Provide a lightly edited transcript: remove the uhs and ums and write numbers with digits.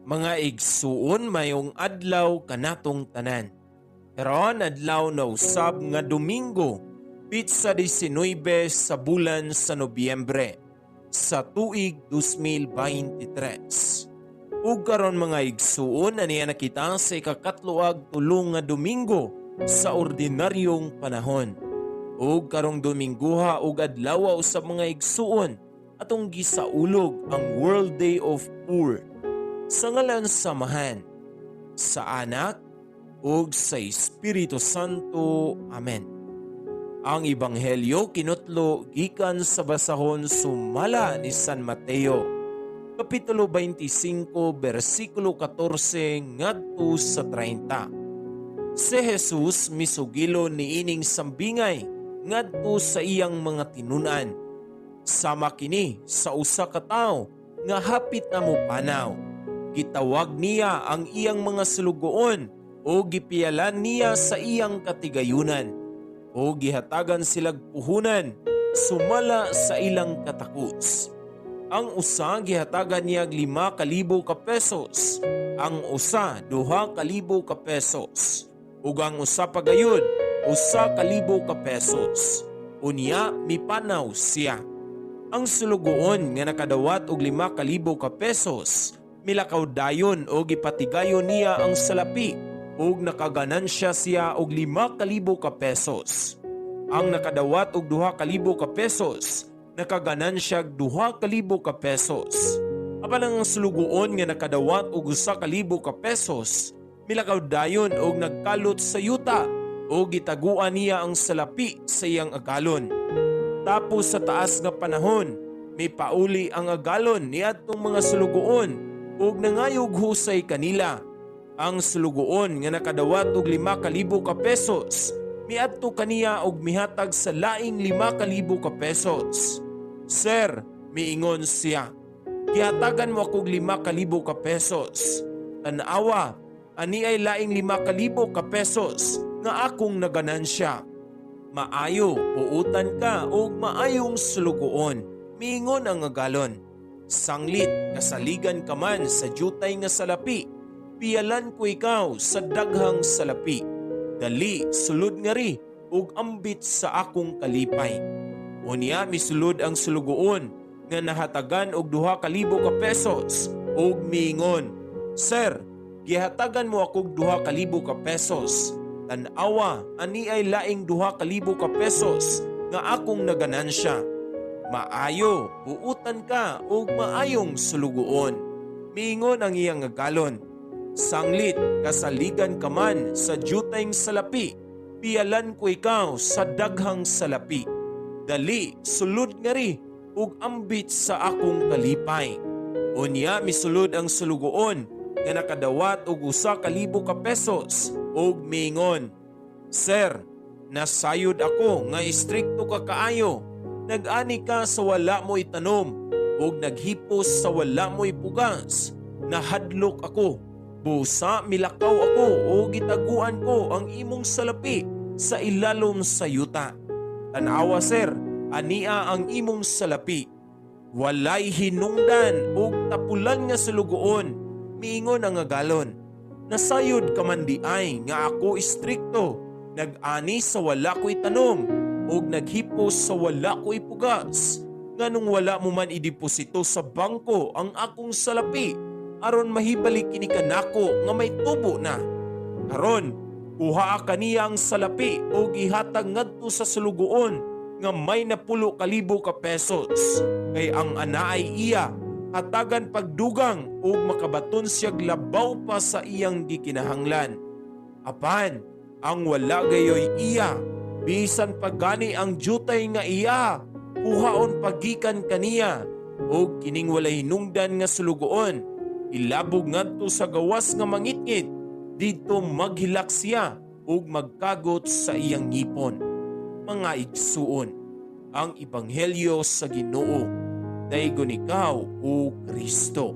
Mga igsuon, mayong adlaw kanatong tanan. Karon adlaw na usab nga Domingo, pitsa 19 sa bulan sa Nobyembre sa tuig 2023. Ug karon, mga igsuon, aniya na kita sa ikakatlo ug tulo nga Domingo sa ordinaryong panahon. Ug karong Domingguha ug adlaw usab, mga igsuon, atong gisaulog ang World Day of Poor. Sa ngalan sa Amahan, sa Anak, ug sa Espiritu Santo. Amen. Ang Ebanghelyo kinutlo gikan sa basahon sumala ni San Mateo, Kapitulo 25, versikulo 14 ngadto sa 30. Si Jesus misugilon niining sambingay ngadto sa iyang mga tinun-an. "Sama kini sa usa ka tawo nga hapit na mopanaw. Gitawag niya ang iyang mga sulugoon o gipiyalan niya sa iyang katigayunan o gihatagan silag puhunan sumala sa ilang katakos. Ang usa gihatagan niya 5,000 ka pesos, ang usa 2,000 ka pesos, ug ang usa pa gayud 1,000 ka pesos. Unya mipanaw siya. Ang sulugoon nga nakadawat og 5,000 ka pesos milakaw dayon og gipatigayon niya ang salapi ug nakaganansya siya og 5,000 ka pesos. Ang nakadawat og 2,000 ka pesos nakaganansya og 2,000 ka pesos. Apan ang sulugoon nga nakadawat og 1,000 ka pesos milakaw dayon og nagkalot sa yuta ug gitaguan niya ang salapi sa iyang agalon. Tapos sa taas nga panahon, mipauli ang agalon niadtong mga sulugoon ug nangayog husay kanila. Ang sulugoon nga nakadawat og 5,000 ka pesos miadto kaniya og mihatag sa laing 5,000 ka pesos. 'Sir,' miingon siya, 'gihatagan mo akog 5,000 ka pesos. Tan-awa, ani ay laing 5,000 ka pesos nga akong naganansya.' 'Maayo, buutan ka og maayong sulugoon,' miingon ang agalon. 'Sanglit kasaligan ka man sa dyutay nga salapi, piyalan ko ikaw sa daghang salapi. Dali, sulod ngari ug ambit sa akong kalipay.' Unya misulod ang sulugoon nga nahatagan og 2,000 ka pesos ug miingon, 'Sir, gihatagan mo akog 2,000 ka pesos. Tan-awa, ani ay laing 2,000 ka pesos nga akong naganansya.' 'Maayo, buutan ka ug maayong sulugoon,' miingon ang iyang agalon. 'Sanglit kasaligan ka man sa dyutayng salapi, piyalan ko ikaw sa daghang salapi. Dali, sulod ngari ug ambit sa akong kalipay.' Unya misulod ang sulugoon nga nakadawat og 1,000 ka pesos ug miingon, 'Sir, nasayod ako nga istrikto ka kaayo. Nag-ani ka sa wala mo itanom ug naghipos sa wala mo ipugas. Nahadlok ako. Busa milakaw ako ug gitaguan ko ang imong salapi sa ilalom sa yuta. Tanawa, sir, ania ang imong salapi.' 'Walay hinungdan ug tapulan nga sulugoon,' miingon ang agalon. 'Nasayod ka man diay nga ako istrikto, nag-ani sa wala ko itanom ug naghipos sa wala ko ipugas. Nganong wala mo man ideposito sa bangko ang akong salapi aron mahibalik kini kanako nga may tubo na? Karon, kuhaa kaniya ang salapi ug ihatag ngadto sa sulugoon nga may 10,000 ka pesos. Kay ang anaay iya, hatagan pagdugang ug makabaton siyag labaw pa sa iyang gikinahanglan. Apan, ang wala gayoy iya, bisan pa gani ang dyutay nga iya, kuhaon pa gikan kaniya. Ug kining walay hinungdan nga sulugoon, ilabog ngadto sa gawas nga mangitngit, didto maghilak siya ug magkagot sa iyang ngipon." Mga igsuon, ang Ebanghelyo sa Ginoo. Daygon ikaw, O Kristo.